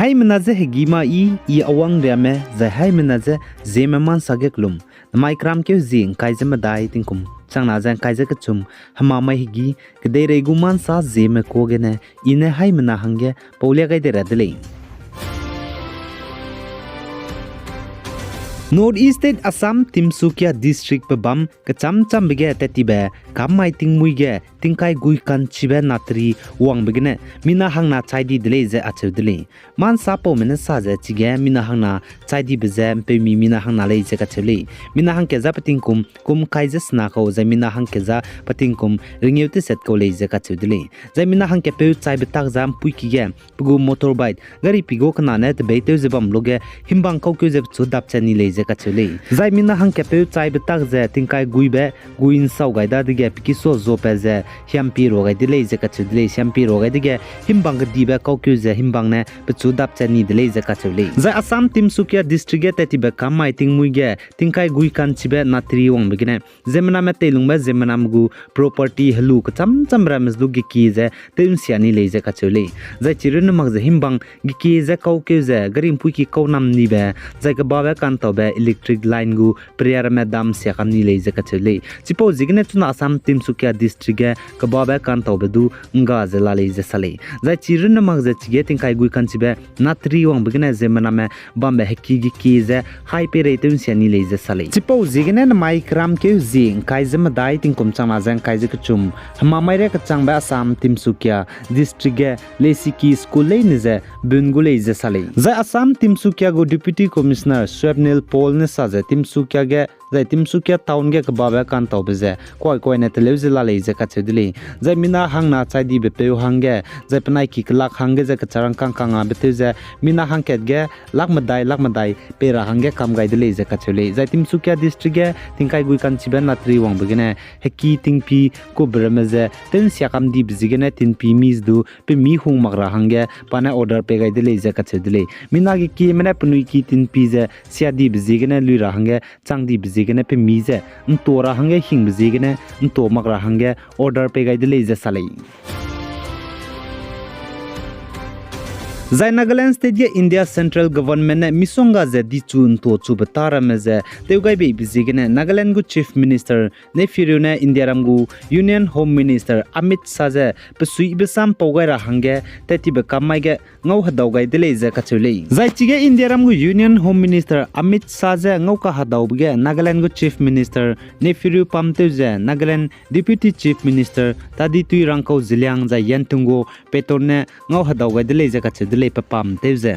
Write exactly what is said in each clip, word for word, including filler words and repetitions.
Haimena je hegî ma i, i awang riame, zai haimena je Zeme Mansa ge kelum. Namai keramkeu zie ’ngkai ze medai tingkum changna ze ’ngkai ze kechum, hemamai hegî, kedeirei gu mansa Zeme kuâ gene, i ne haimena hangge paulia gai de ra de lei. North East State Assam Tinsukia District pebâm kechâm châmbe ge tattibe kam mai tingmuî ge tingkai gui ka'nchibe natri wangbe gene mina hangna chai di de lei ze acheu de lei. Mansa paume ne sa ze chige mina hangna chai dibe ze ’mpeumi mina hangna lei ze kacheu lei. Mina hangkezâ pe tingkum kum ’ngkai ze sena kau zai mina hangkezâ pe tingkum rengeu teset kau lei ze kacheu de lei. Zai mina hangkepeu chaibe tak za ’mpuîki ge pe gu motorbike gari pi gu kena ne tebeitew ze bam luge himbang kaukeu ze pechu dapchat ni lei ze kacheu lei. Zai mina hangkepeu chaibe tak ze tingkai guibe gui ’nsau gai dadege pe kisuâ zuapat ze hiampi rua gai de lei ze kacheu de lei. Hiampi rua gai dege himbang kedibe kaukeu ze himbang ne pechu dapchat ni de lei ze kacheu lei. Zai Assam Tinsukia District ge tattibe kam mai tingmuî ge tingkai gui ka'nchibe natri wangbe gene ziemmename teilungbe ziemmename gu property helu kechâm châm ramme ze du gekie ze tew ’nsia ni lei ze kacheu lei. Zai chirunne mak ze himbang gekie ze kaukeu ze gari ’mpuîki kau nam nibe, zai kebabe ka'ntaube electric line gu peria ramme dam sia kam ni lei ze kacheu lei. Chipau ziegene chuna Assam Tinsukia District ge kebabe ka'ntaube du ’ngga ze la lei ze sa lei. Zai chirunne mak ze chige tingkai gui ka'nchibe natri wangbe gene ziemmename bambe heki gekie ze hai peirei tew ’nsia ni lei ze sa lei. Chipau ziegene namai keramkeu zie ’ngkai ze medai tingkum changna ze ’ngkai ze kechum, hemamai re kechangbe Assam Tinsukia District ge leisiki school leine ze bun gu lei ze sa lei. Zai Assam Tinsukia gu Deputy Commissioner Swapnil Paul ne sa ze Tinsukia ge, zai Tinsukia town ge kebabe ka'ntaube ze kuai kuaine teleu ze la lei ze kacheu de lei. Zai mina hangna chai dibe peu hangge, zai penai ki kelak hangge ze kecharangkâng kangabe tew ze mina hangkat ge lak medai lak medai pei ra hangge kam gai de lei ze kacheu lei. Zai Tinsukia District ge tingkai gui ka'nchibe natri wangbe gene heki tingpi kube ramme ze tew ’nsia kam dibe ziegene tinpi mi ze du pe mi hung mak ra hangge pa ne order pei gai de lei ze kacheu de lei. Mina gekieme ne penui ki tinpi ze sia dibe ziegene lui ra hangge chang dibe ziegene pe mi ze ’ntua ra hangge hingbe ziegene ’ntua mak ra hangge order pei gai de lei ze sa lei. Zai Nagaland State ge India Central Government ne misongga ze dichu ’ntua chube tâ ramme ze tew gai beibe ziegene Nagaland gu Chief Minister Neiphiu Rio ne Indiaram gu Union Home Minister Amit Shah ze pesuibe sam pau gai ra hangge tattibe kam mai ge ngau hedau gai de lei ze kacheu lei. Zai chige Indiaram gu Union Home Minister Amit Shah ze ngau kahedaube ge Nagaland gu Chief Minister Neiphiu Rio pam tew ze Nagaland Deputy Chief Minister Taditui Rangkau Zeliang zai Yantungo Peton ne ngau hedau gai de lei ze kacheu de lei pe pam tew ze.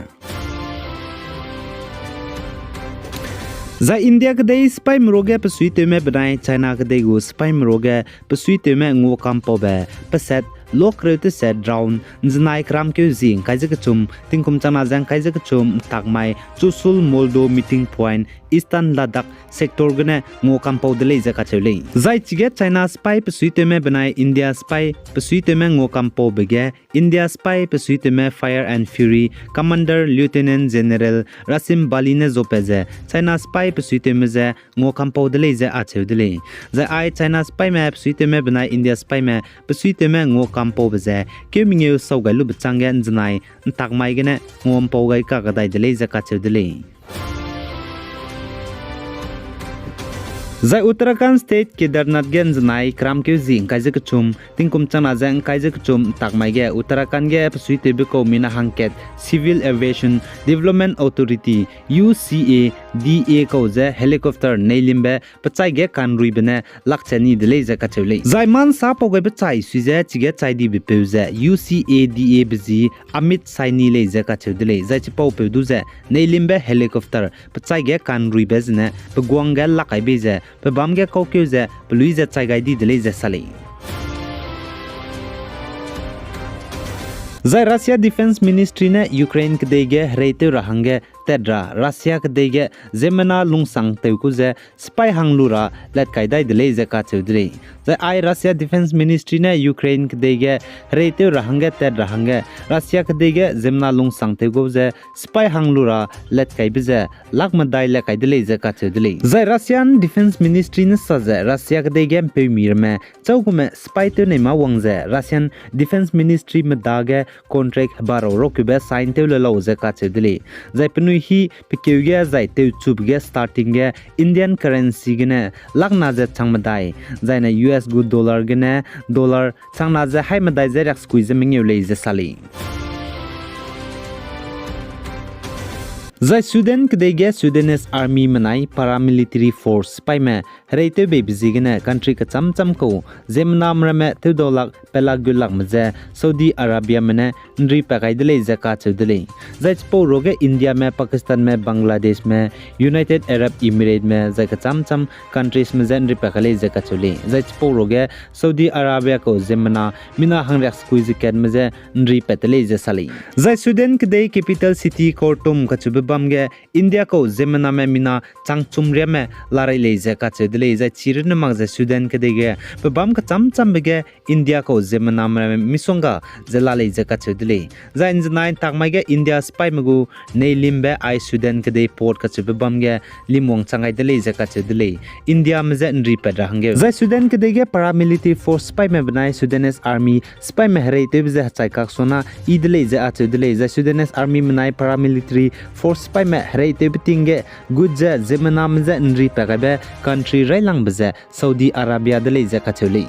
Zai India kedei sipaîme ruage pesuitewme benai China kedei gu sipaîme ruage pesuitewme ngua kampaube peset lok reu teset round ’nzenai keramkeu zie ’ngkai ze kechum, tingkum changna ze ’ngkai ze kechum, ’ntak mai Chushul Moldo Meeting Point, Eastern Ladakh sector gene ngua kampau de lei ze kacheu lei. Zai chige China sipaî pesuitewme benai India sipaî pesuitewme ngua kampaube ge India sipaî pesuitewme Fire and Fury Commander Lieutenant General Rasim Bali ne zuapat ze China sipaî pesuitewme je ngua kampau de lei ze acheu de lei. Zai ai China sipaîme pesuitewme benai India sipaîme pesuitewme ngua kampaube ze keu mengeu sau gai lube chângge ’nzenai ’ntak mai gene ngua ’mpau gai kakadai de lei ze kacheu de lei. Zai Uttarakhand State Kedarnath ge ’nzenai keramkeu zie ’ngkai ze kechum, tingkum changna ze ’ngkai ze kechum ’ntak mai ge Uttarakhand ge pesuitewbe kau mina hangkat Civil Aviation Development Authority, U C A D A kau ze helicopter neilimbe pechai ge ka'nruibe ne lakche ni de lei ze kacheu lei. Zai mansa pau gaibe chai sui ze chige chai dibe peu ze U C A D A be zi Amit Saini lei ze kacheu de lei. Zai chipaupeu du ze neilimbe helicopter pechai ge ka'nruibe zene pe guang ge lak kai bei ze pe bâm ge kaukeu ze pelui ze chai gai di de lei ze sa lei. Zai Russia Defence Ministry ne Ukraine kedei ge hereitew ra hangge tat ra Russia kedei ge ziemmena lungsang tew ku ze sipai hang lu ra latkai dai de lei ze kacheu de lei. Zai ai Russia Defence Ministry ne Ukraine kedei ge hereitew ra hangge tat ra hangge Russia kedei ge ziemmena lungsang tew gu ze sipai hang lu ra latkaibe ze lak medai le kai de lei ze kacheu de lei. Zai Russian Defence Ministry ne sa ze Russia kedei ge mpeumi ramme châugume sipai tew nei mâ wang ze Russian Defence Ministry medage contract hebarau raukube sign tew le lau ze kacheu de lei. Zai penui hi pekeu ge zai tewchube ge starting ge Indian currency gene lakna ze chang medai, zaine U S gu dollar gene dollar changna ze hai medai ze riaksekui ze mengeu lei ze sa lei. Zai Sudan kedei ge Sudanese Army menai paramilitary force sipaime hereitew beibe ziegene country kechâm châm kau ziemmename ramme tewdau lak pelak gu lakme ze Saudi Arabiame ne nri pa gai de lei ze kacheu de lei. Zai chipau ruage Indiame, Pakistanme, Bangladeshme, United Arab Emirateme, zai kechâm châm countriesme je nri pa gai lei ze kacheu lei. Zai chipau ruage Saudi Arabia kau ziemmena mina hangriaksekui ze katme je nri pat de lei ze sa lei. Zai Sudan kedei capital city Khartoum kacheube bam ge India kau ziemmename mina changchum riame larei lei ze kacheu de lei. Zai chirunne mak ze Sudan kedei ge pebâm kechâm châmbe ge India kau ziemmename ramme misongga ze la lei ze kacheu de lei. Zai nzenai ntak mai ge India sipaime gu neilimbe ai Sudan kedei port kacheube bam ge limwang chang gai de lei ze kacheu de lei. Indiame je nri pat ra hangge zai Sudan kedei ge paramilitary force sipaime benai Sudanese Army sipaime hereitewbe ze hechai kaksona yi de lei ze acheu de lei. Zai Sudanese Army menai paramilitary force sipaime hereitewbe ting ge gut ze ziemmename je nri pa gaibe country railangbe ze Saudi Arabia de lei ze kacheu lei.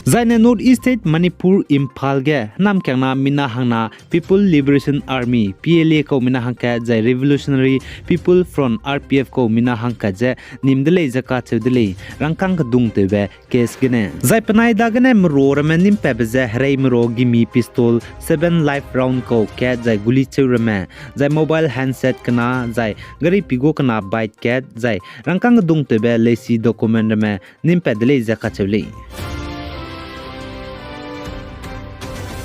Zaine North East State Manipur Imphal ge hênamkiangna mina hangna People Liberation Army, P L A kau mina hangkat zai Revolutionary People Front, R P F kau mina hangkat ze nim de lei ze kacheu de lei, rangkâng kedungtewbe case gene. Zai penai dagene merua ramme nimpatbe ze herei merua gimi pistol seven live round kau kat zai guli cheu ramme, zai mobile handset kena, zai gari pigu kena bike kat, zai rangkâng kedungtewbe leisi document ramme nimpat de lei ze kacheu lei.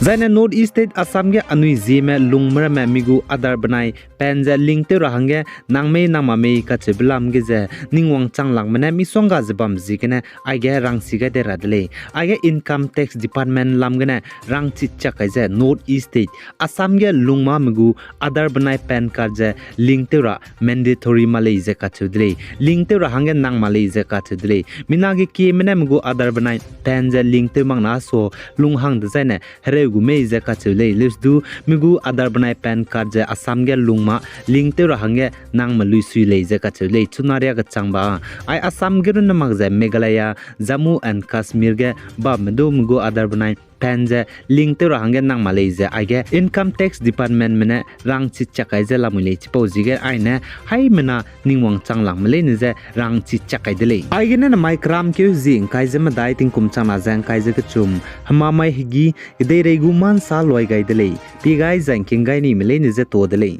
Zaine North East State Assam ge anui zieme lungme ramme mi gu Aadhaar benai PAN ze link tew ra hangge nang mei nang ma mei kacheube lam ge ze ning wangchang lakme ne misongga ze bam ziegene aige rangsi gai de ra de lei. Aige Income Tax Department lam gene rangchi chak kai ze North East State Assam ge lungmame gu Aadhaar benai PAN card ze link tew ra mandatory ma lei ze kacheu de lei. Link tew ra hangge nang ma lei ze kacheu de lei. Mina ge kieme ne mi gu Aadhaar benai PAN ze link tew mak na so lunghang dezaine hereu gu mei ze kacheu lei. Leusdu mi gu Aadhaar benai PAN card ze Assam ge lungma link tew ra hangge nang me luisui lei ze kacheu lei. Chuna riakechangba ai Assam ge runne mak ze Meghalaya, Jammu and Kashmir ge bamme du mi gu Aadhaar benai PAN ze link tew ra hangge nang ma lei ze aige Income Tax Departmentme ne rangchi chak kai ze lamui lei. Chipau ziege aine haimena ning wangchang lakme leine je rangchi chak kai de lei. Aigene namai keram keu zi ngkai ze medai tingkum changna ze ngkai ze kechum hemamai hegî kedeirei gu ma nsa luai gai de lei. Pie gai zai ngking gai nime leine je tuâ de lei.